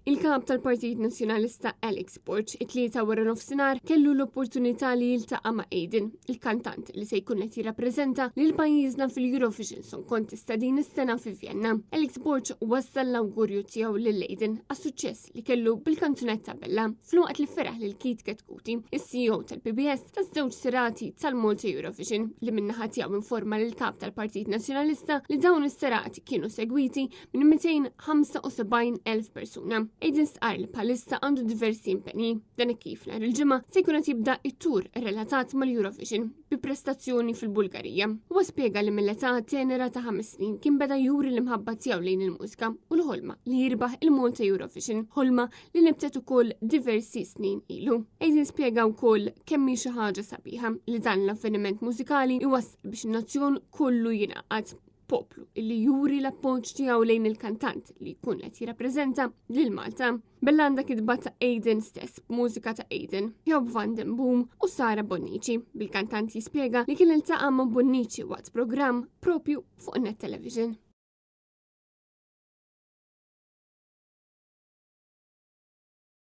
Il-Kap tal-Partit Nazzjonalista Alex Borg it-Tlieta wara nofsinhar kellu l-opportunità li jiltaqa' ma' Aiden, il-kantant li se jkun qed jirrappreżenta lil pajjiżna fil-Eurovision Song Contest ta' din is-sena fi Vjenna. Alex Borg wassal l-awgurju tiegħu lil Aiden għas-suċċess li kellu bil-kanzunetta Bella, filwaqt li feraħ lil Keith Chetcuti, is-CEO tal-PBS taż-żewġ serati tal-Malta Eurovision, li min-naħa tiegħu informa lill-Kap tal-Partit Nazzjonalista li dawn is-serati kienu segwiti minn 275,000 persuna. Aiden stqarr li bħalissa għandu diversi impenji. Dan kif nhar il-Ġimgħa se jkun qed jibda it-tur relatat mal-Eurovision bi prestazzjoni fil-Bulgarija. Huwa spjega li mill-età tenera ta' 5 snin kien beda juri l-imħabba tiegħu lejn il-mużika u l-ħolma li jirbaħ il-Malta Eurovision, ħolma li nibtet ukoll diversi snin ilu. Aiden spjega wkoll kemm hi xi ħaġa sabiħa li dan l-avveniment mużikali iwassal biex in-nazzjon kollu jingħaqad poplu illi juri l-appoġġ tiegħu lejn il-kantant li jkun qed jirrappreżenta lil Malta. Bella għandha kitba ta' Aiden stess, b'mużika ta' Aiden, Job van den Boom u Sara Bonnici, bil-kantant jispjega li kien iltaqa' ma' Bonnici waqt programm propju fuq Net Television.